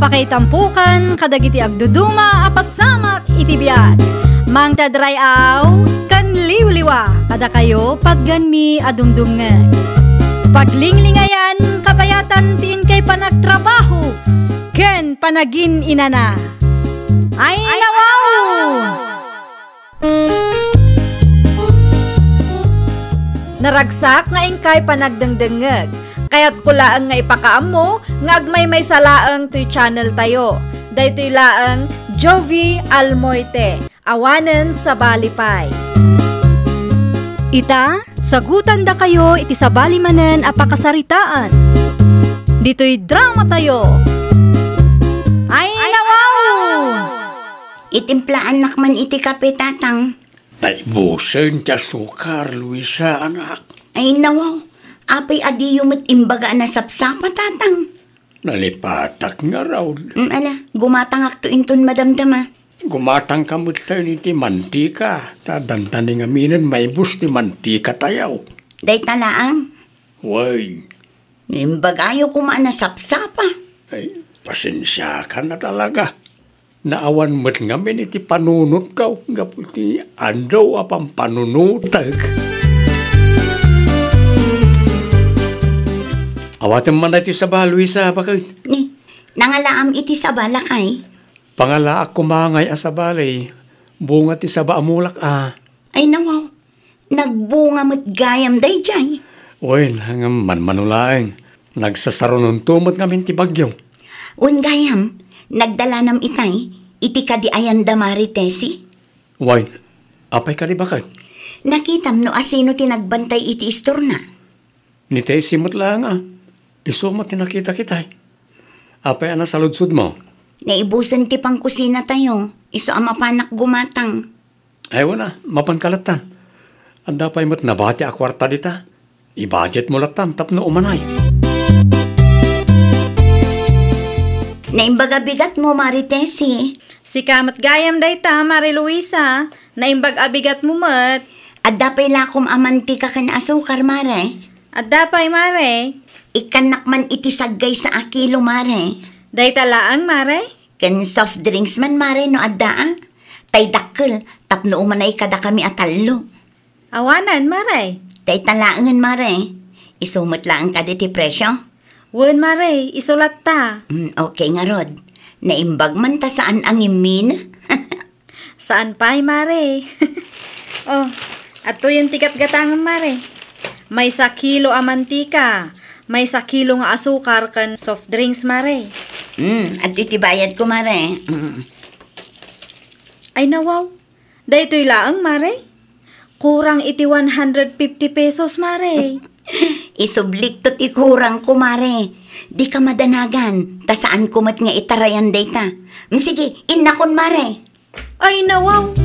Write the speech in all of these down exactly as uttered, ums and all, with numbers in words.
Pakaitampokan kadagiti agduduma a pasamak iti biag. Mangted ray-aw ken liwliwa kadakayo patganmi a dumdumngeg. Paglinglingayan, kabayatan ti inkay panagtrabaho ken panagin-inana. Ay, nawaw! Naragsak nga inkay panagdengdengngeg. Kayatko laeng nga ipakaammo nga agmaymaysa laeng toy channel tayo. Daytoy laeng Jovie Almoite, awanen sabali pay. Ita, sagutandakayo iti sabali manen a pakasaritaan. Ditoy drama tayo. Ay, nawaw! Itimplaannak man iti kape, tatang. Naibusen ti asukar, Luisa, anak. Ay, nawaw. Apay a diyo met imbaga a nasapsapa, tatang? Nalipatak ngarud. Mm, ala, gumatangakto inton madamdama. Gumatangka met tayo iti mantika. Ta dandani ngaminen maibus ti mantika tayo. Dayta laeng. Wen. No imbagayo koma a nasapsapa. Ay, pasensiakan a talaga. Naawan met ngamin iti panunotko gapu iti adu a pampanunotek. Awatem man daytoy saba, Luisa, baket. Ni, nangalaam iti saba, lakay? Pangalaak koma ngay a sabali. Bunga ti saba a mulak a. Ay, nawaw. Nagbunga met gayam daydiay. Wen, ngem manmano laeng. Nagsasarunonto met ngamin ti bagyo. Wen gayam, nagdalanam itay, iti kadi ayan da Mari Tessie? Wen, apay kadi baket? Nakitam no asino ti nagbantay iti istorna? Ni Tessie met laeng a. Isu met ti nakitak itay. Apay a nasaludsodmo? Naibusen ti pangkusina tayo. Isu a mapanak gumatang. Ay, wen a, mapanka lattan. Adda pay met nabati a kuarta dita. I-budgetmo lattan tapno umanay. Naimbag a bigatmo, Mari Tessie. Sika met gayam dayta, Mari Luisa. Naimbag a bigatmo met. Adda pay lakom a mantika ken asukar, Mare? Adda pay, Mare. Ikkannak man iti saggaysa a kilo, Mare. Dayta laeng, Mare? Ken soft drinks man, Mare, no adda a. Tay dakkel, tapno umanay kadakami a tallo. Awanen, Mare. Dayta laengen, Mare. Isu met laeng kadi ti presio? Wen, Mare, isu latta. Mm, okay ngarud. Naimbag man ta saan a ngimmin. Saan pay, Mare? Oh, adtoyen ti gatgatangem, Mare. Maysa kilo a mantika, maysa kilo nga asukar ken soft drinks, Mare. Mm, adtoy ti bayadko, Mare. Mm. Ay, nawaw. Daytoy laeng, Mare. Kurang iti one hundred fifty pesos, Mare. Isublikto ti kurangko, Mare. Dika madanagan, ta saanko met nga itarayan dayta. Mm, sige, innakon, Mare. Ay, nawaw.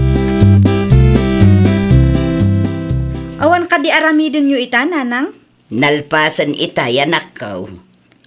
Awan kadi aramidenyo ita, Nanang? Nalpasen ita, anakko.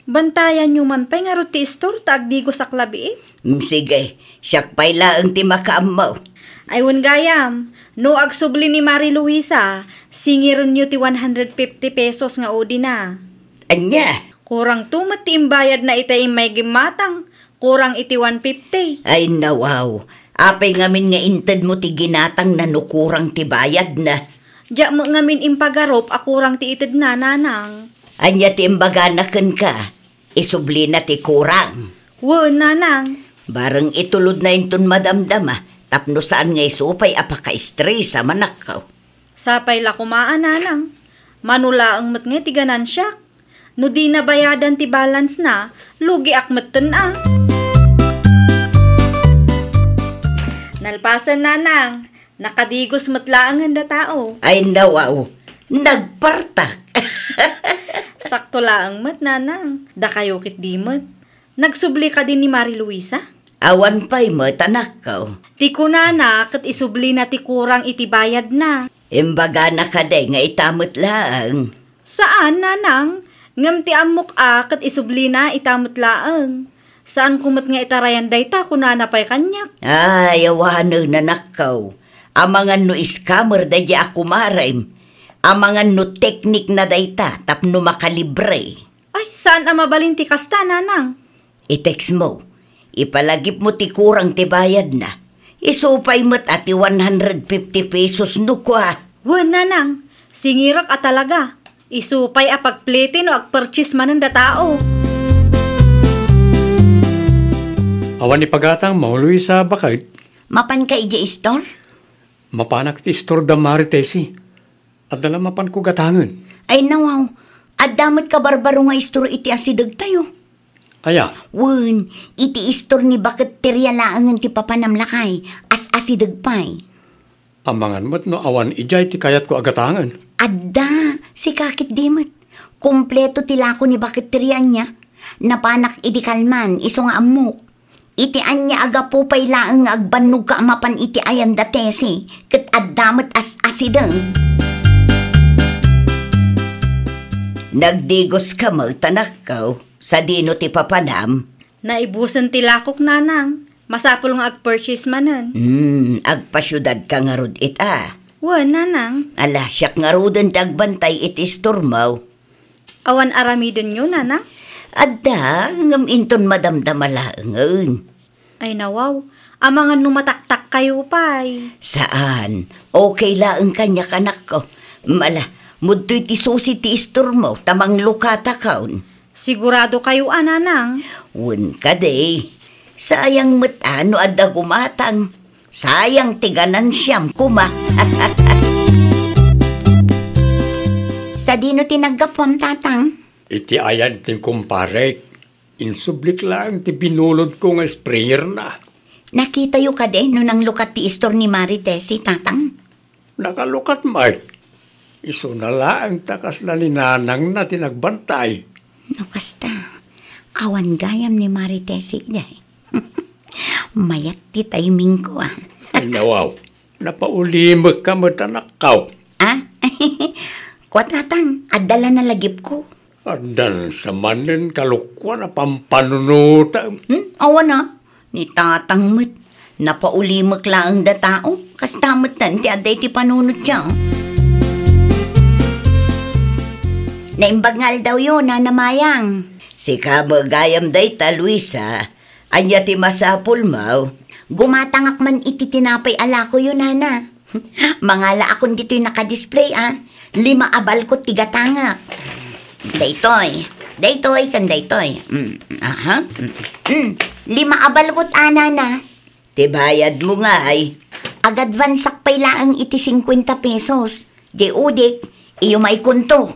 Bantayanyo man pay ngarud ti istor ta agdigosak labiit. Mm, sige, siak pay laeng ti makaammo. Ay, wen gayam, no agsubli ni Mari Luisa, singirenyo ti one hundred fifty pesos nga udina. Ania? Kurangto met ti imbayadna ita immay gimmatang. Kurang iti one fifty. Ay, nawaw. Apay ngamin nga intedmo ti ginatangna no kurang ti bayadna? Diak met ngamin impagarup a kurang ti itedna, Nanang. Ania ti imbagana kenka? Isublina ti kurang. Wen, Nanang. Bareng itulodna inton madamdama, tapno saan nga isu pay a pakaestresa, anakko. Sapay la koma a, Nanang. Mano laeng met nga ti ganansiak. No dina bayadan ti balance na, lugiak metten a. Nalpasen, Nanang. Nakadigos met laengen da tao. Ay, nawaw. Nagpartak. Sakto laeng met, Nanang. Dakayo ketdi met. Nagsubli kadi ni Mari Luisa? Awan pay met, anakko. Ti kunana ket isublina ti kurang iti bayadna. Imbagana kadi nga ita met laeng? Saan, Nanang. Ngem ti ammok a ket isublina ita met laeng. Saanko met nga itarayan dayta, kunana pay kaniak. Ay, awanen, anakko. Amangan no scammer daydi a kumarem. Amangan no teknikna dayta tapno makalibre. Ay, saan a mabalin ti kasta, Nanang. I-text mo. Ipalagipmo ti kurang ti bayadna. Isu pay met a ti one hundred fifty pesos no kua. Wen, nanang, singirek a talaga. Isu pay a pagplete no agpurchase manen da tao. Awan ipagatangmo, Luisa, baket? Mapanka idiay istor? Mapanak iti istor da Mari Tessie. Adda la mapanko gatangen. Ay, nawaw. Adda met kabarbaro nga istor iti asidegtayo. Aya? Wen, iti istor ni Baket Teria laengen ti papanam lakay, as-asideg pay. Amangan met no awan idiay ti kayatko a gatangen. Adda, sika ketdi met. Kompleto ti lako ni Baket Teria ania. Napanak idi kalman, isu nga ammok. Iti ania a gapu pay laeng nga agbannogka a mapan iti ayan da Tessie, ket adda met as-asideg. Nagdigoska met, anakko, sadino ti papanam? Naibusen ti lakok, nanang. Masapul nga agpurchase manen. Hmm, agpasiudadka ngarud ita? Wen, nanang. Ala, siak ngaruden ti agbantay iti istormo. Awan aramidenyo, nanang? Adda, ngem inton madamdama laengen. Ay, nawaw. Amangan no mataktakkayo pay. Saan. Okay laeng kaniak, anakko. Ala, mudtoy ti susi ti istormo, ta manglukatakon. Siguradokayo a, nanang? Wen kadi. Sayang met a no adda gumatang. Sayang ti ganansiam koma. Sadino ti naggapuam, tatang? Iti ayan ti kumparek. Insublik laeng ti binulodko nga sprayerna. Nakitayo kadi no nanglukat ti istor ni Mari Tessie, tatang? Nakalukat met. Isuna laeng ta kasla ni nanangna ti nagbantay. No kasta, awan gayam ni Mari Tessie idiay. Mayat ti timingko, a. Ay, nawaw. Napaulimekka met, anakko. A? Kua, tatang, adda la nalagipko. Addan sa manen kalokuan a pampanunotem. Hmm? Awan a. Ni tatang met. Napaulimek laeng da tao. Kasta metten ti adda iti panunotyo. Naimbag nga aldawyo, Nana Mayang. Sika met gayam dayta, Luisa. Ania ti masapulmo? Gumatangak man iti tinapay a lakoyo, Nana. Mangalaakon ditoy nakadisplay, a. Lima a balkot ti gatangak. Daytoy. Daytoy ken daytoy. Mm, aha. Mm, mm. Lima a balkot, a, Nana. Ti bayadmo ngay? Agadvansak pay laeng iti singkuenta pesos. Diay udik, iyumaykonto.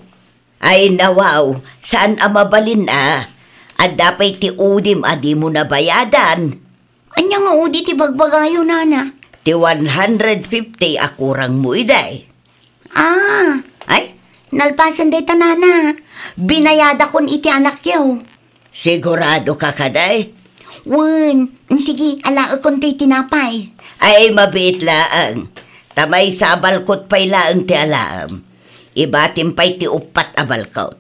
Ay, nawaw, saan a mabalin a. Adda pay ti udim a dimo nabayadan. Ania nga udi ti bagbagayo, Nana? Ti one hundred fifty a kurangmo idi. A, ay, nalpasen dayta, Nana. Binayadakon iti anakyo. Siguradoka kadi? Wen, sige, alaekonto iti tinapay. Ay, mabiit laeng. Ta maysa a balkot pay laeng ti alaem. Ibatim pay ti uppat a balkot.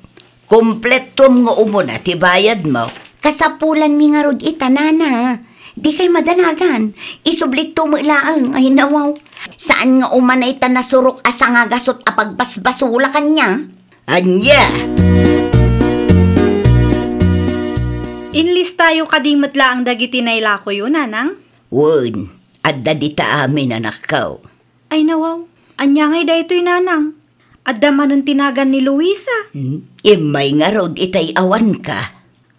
Kumpletuam nga umuna ti bayadmo. Kasapulanmi ngarud ita, Nana. Dikay madanagan. Isublikto met laeng. Ay, nawaw. Saan nga umanay ta nasurok a sangagasut a pagbasbasula kaniak? Ania? Inlistayo kadi met laeng dagiti nailakoyo, Nanang? Wen, adda dita amin, anakko. Ay, nawaw. Ania ngay daytoy, Nanang? Adda manen ti nagan ni Luisa. Hmm? Immay ngarud itay awanka.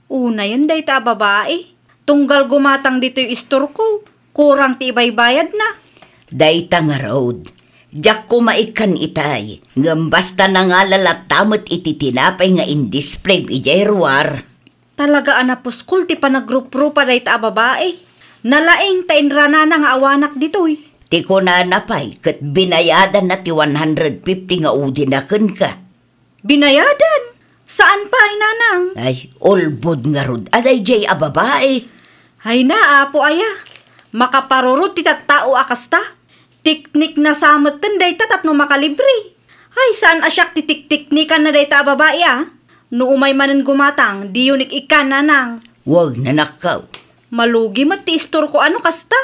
Unayen dayta a babai. Tunggal gumatang ditoy istorko, kurang ti ibaybayadna. Dayta ngarud, diak koma ikkan itay, ngem basta nangala latta met iti tinapay nga indisplayem idiay ruar. Talaga a napuskol ti panagruprupa dayta a babai. Nalaing ta inranana nga awanak ditoy. Ti kunana pay ket binayadanna ti one hundred fifty nga udina kenka. Binayadan? Saan pay, Nanang? Ay, ulbod ngarud a daydiay a babai. Ay na, Apo aya. Makaparurot ti tattao a kasta. Tiknikna sa metten dayta tapno makalibre. Ay, saan a siak ti tiktiknikanna dayta a babai, a? No umay manen gumatang, diyo nik-ikkan, Nanang. Wag, nanakkaw. Malugi met ti istorko a no kasta.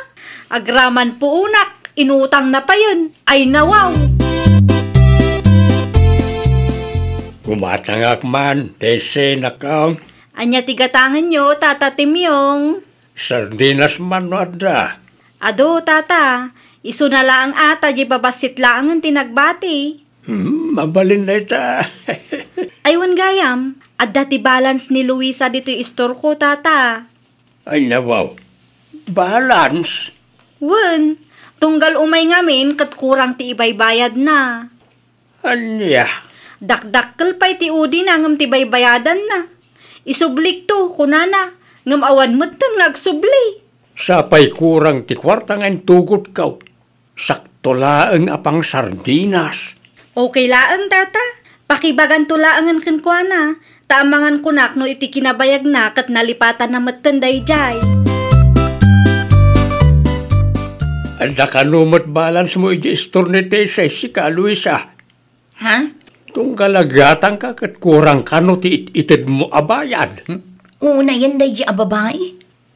Agraman puonak, inutangna payen. Ay, nawaw! Gumatangak man, Tessie, nakkaw. Ania ti gatangenyo, Tata Timyong? Sardinas man no adda? Adu, tata. Isuna laeng a ta diay babassit laengen ti nagbati. Hmm, mabalin dayta. Ay, wen gayam, adda ti balance ni Luisa ditoy istorko, tata. Ay, nawaw. Balance? Wen, tunggal umay ngamin ket kurang ti ibaybayadna. Ania? Dakdakkel pay ti udina ngem ti baybayadanna. Isublikto, kunana, ngem awan metten nga agsubli. Sapay kurang ti kuarta nga intugotko. Sakto laeng a pangsardinas. Okay laeng, tata. Pakibaganto laengen kenkuana, ta amangan kunak no iti kinabayagna ket nalipatanna metten daydiay. Adda kano met balance mo iti istor ni Tesay, sika, Luisa? Ha? Tunggal agatangka ket kurang kano ti it-itedmo a bayad. Hmm? Unayen daydiay a babai?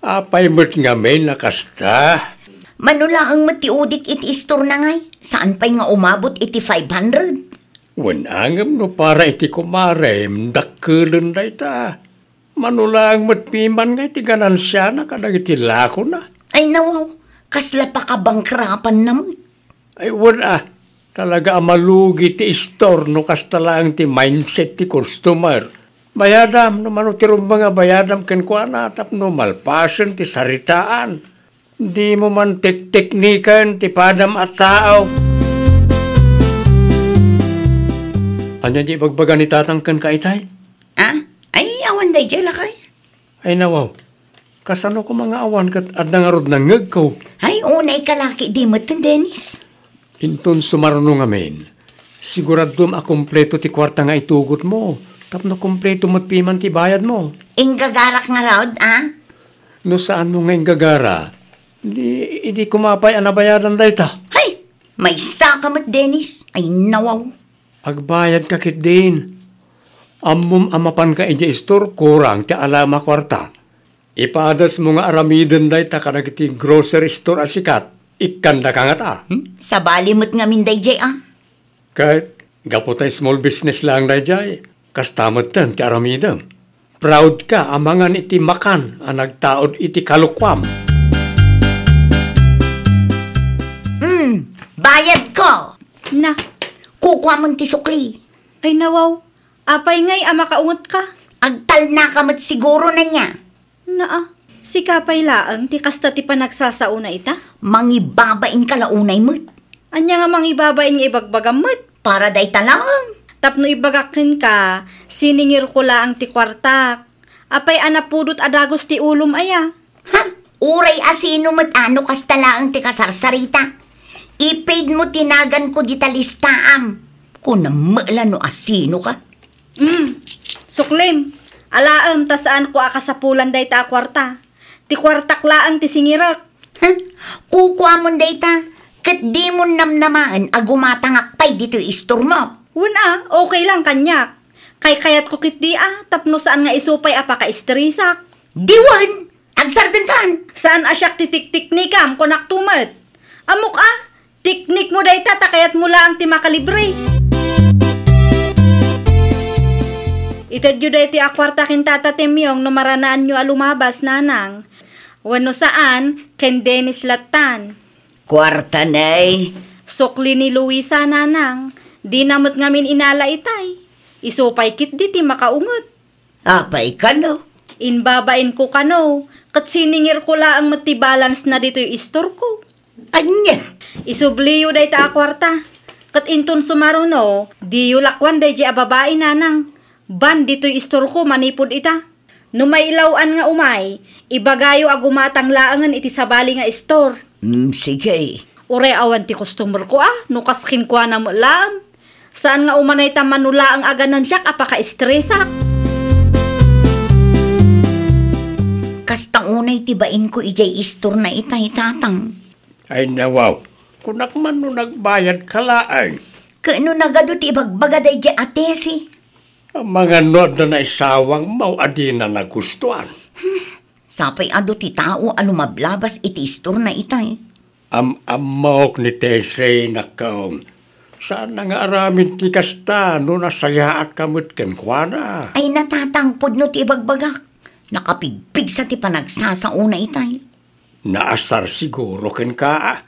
Apay met ngamin a kasta? Mano laeng met ti udik iti istorna ngay, saan pay nga umabot iti five hundred. Wen, ngem no para iti kumarem, dakkelen dayta. Mano laeng met piman ngay ti ganansiana kadagiti lakona. Ay, nawaw, kasla pakabangkrapanna met. Ay, wen a, talaga a malugi ti istor no kasta laeng ti mindset ti customer. Bayadam, no mano ti rumbeng a bayadam kenkuana tapno malpasen ti saritaan. Dimo man tektekniken ti padam a tao. Ania ti ibagbaga ni tatang kenka itay? Ah? Ay, awan daydiay, lakay. Ay, nawaw. Kasano koma nga awan ket adda ngarud nangngegko? Ay, unay ka laki di met, Dennis. Inton sumaruno ngamin, siguradom a kompleto ti kuarta nga itugotmo, tapno kompleto met piman ti bayadmo. Inggagarak ngarud, a? No saanmo nga inggagara, di, idi koma pay a nabayadan dayta. Hay! Maysa ka met, Dennis. Ay, nawaw. Agbayadka ketdin. Ammom a mapanka idiay istor, kurang ti alam a kuarta. Ipadasmo nga aramiden dayta kadagiti grocery store a sikat, ikkandaka ngata. Hmm? Sabali met ngamin daydiay, a? Ket, gapu ta small business laeng daydiay, kasta metten ti aramidem. Proud ka amangan iti makan a nagtaud iti kalukuam. Hmm, bayadko. Na. Kukuamon ti sukli. Ay, nawaw. Apay ngay a makaungetka? Agtalnaka met siguro, ania. Naa, sika pay laeng ti kasta ti panagsasaona ita? Mangibabain ka la unay met. Ania nga mangibabain nga ibagbagam met? Para dayta laeng. Tapno ibagak kenka, siningirko laeng ti kuartak. Apay a napudot a dagus ti ulom aya? Ha? Uray asino met a no kasta laeng ti kasarsarita. I-paid mo ti naganko dita listaam. Kunam met la no asino ka. Mm. Suklim, alaem ta saanko a kasapulan dayta a kuarta. Ti kuartak laeng ti singirek. Huh? Kukuamon dayta, ket dimon namnamaen a gumatangak pay ditoy istormo. Wen a, okay lang kaniak. Kaykayatko ketdi a, tapno saan nga isu pay a pakaistresak. Di wen, agsardenkan. Saan a siak ti tiktiknikam, kunak to met. Ammok a, teknikmo dayta ta kayatmo laeng ti makalibre. Itedyo daytoy a kuarta ken Tata Temyong no maranaanyo a lumabas, nanang. Wenno saan, ken Dennis lattan. Kuarta, nay. Sukli ni Luisa, nanang. Dina met ngamin inala itay. Isu pay ketdi ti makaunget. Apay kano? Imbabainko kano, ket siningirko laeng met ti balance na ditoy istorko. Ania? Isubliyo dayta a kuarta. Ket inton sumaruno, diyo lakuan daydiay a babai, nanang. Ban ditoy istorko manipud ita. No mailaw-an nga umay, ibagayo a gumatang laengen iti sabali nga istor. Mm, sige. Uray awan ti customerko a, no kas kenkuana met laeng. Saan nga umanay ta mano laeng a ganansiak a pakaistresak. Kasta unay ti bainko idiay istorna itay, tatang. Ay, nawaw. Kunak man no nagbayad ka laeng. Ket no nagadu ti ibagbaga daydiay a Tessie. Amangan no adda naisawangmo a dina nagustuan. Sapay adu ti tao a lumablabas iti istorna itay. Am-ammok ni Tessie, nakkaw. Saanna nga aramid ti kasta no nasayaatka met kenkuana. Ay, natatangpod no ti ibagbagak. Nakapigpigsa ti panagsasaona itay. Naasar siguro kenka.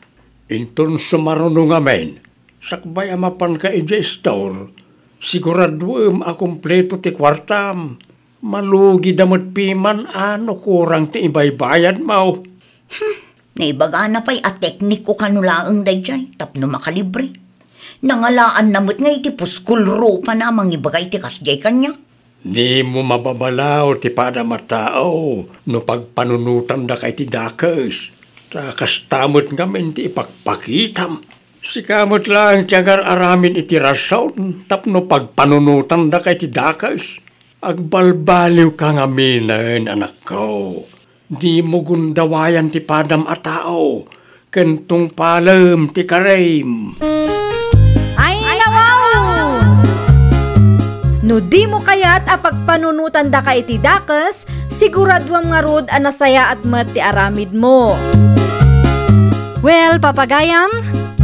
Inton sumaruno ngamin, sakbay a mapanka idiay store, siguraduem a kompleto ti kuartam. Malugida met piman a no kurang ti ibaybayadmo. Hmm, naibagana pay a teknikko kano laeng daydiay tapno makalibre. Nangalaanna met nga iti puskol rupana a mangibaga iti kasdiay kaniak. Dimo mababalaw ti padam a tao no pagpanunotandaka iti dakes. Ta kasta met ngamin ti ipakpakitam. Sika met laeng ti agar-aramid iti rason tapno pagpanunotandaka iti dakes. Agbalbaliwka ngaminen, anakko. Dimo gundawayan ti padam a tao ken tungpalem ti karim. Ay, nawaw! No dimo kayat a pagpanunotandaka iti dakes, siguraduam ngarud a nasayaat met ti aramidmo. Well, papagayam,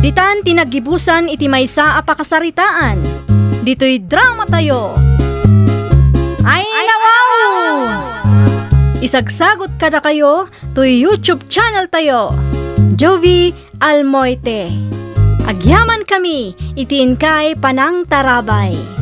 ditan ti naggibusan iti maysa a pakasaritaan. Ditoy dramatayo. Ay, nawaw! Isagsagot kadakayo toy YouTube channel tayo, Jovi Almoite. Agyaman kami iti inkay panangtarabay.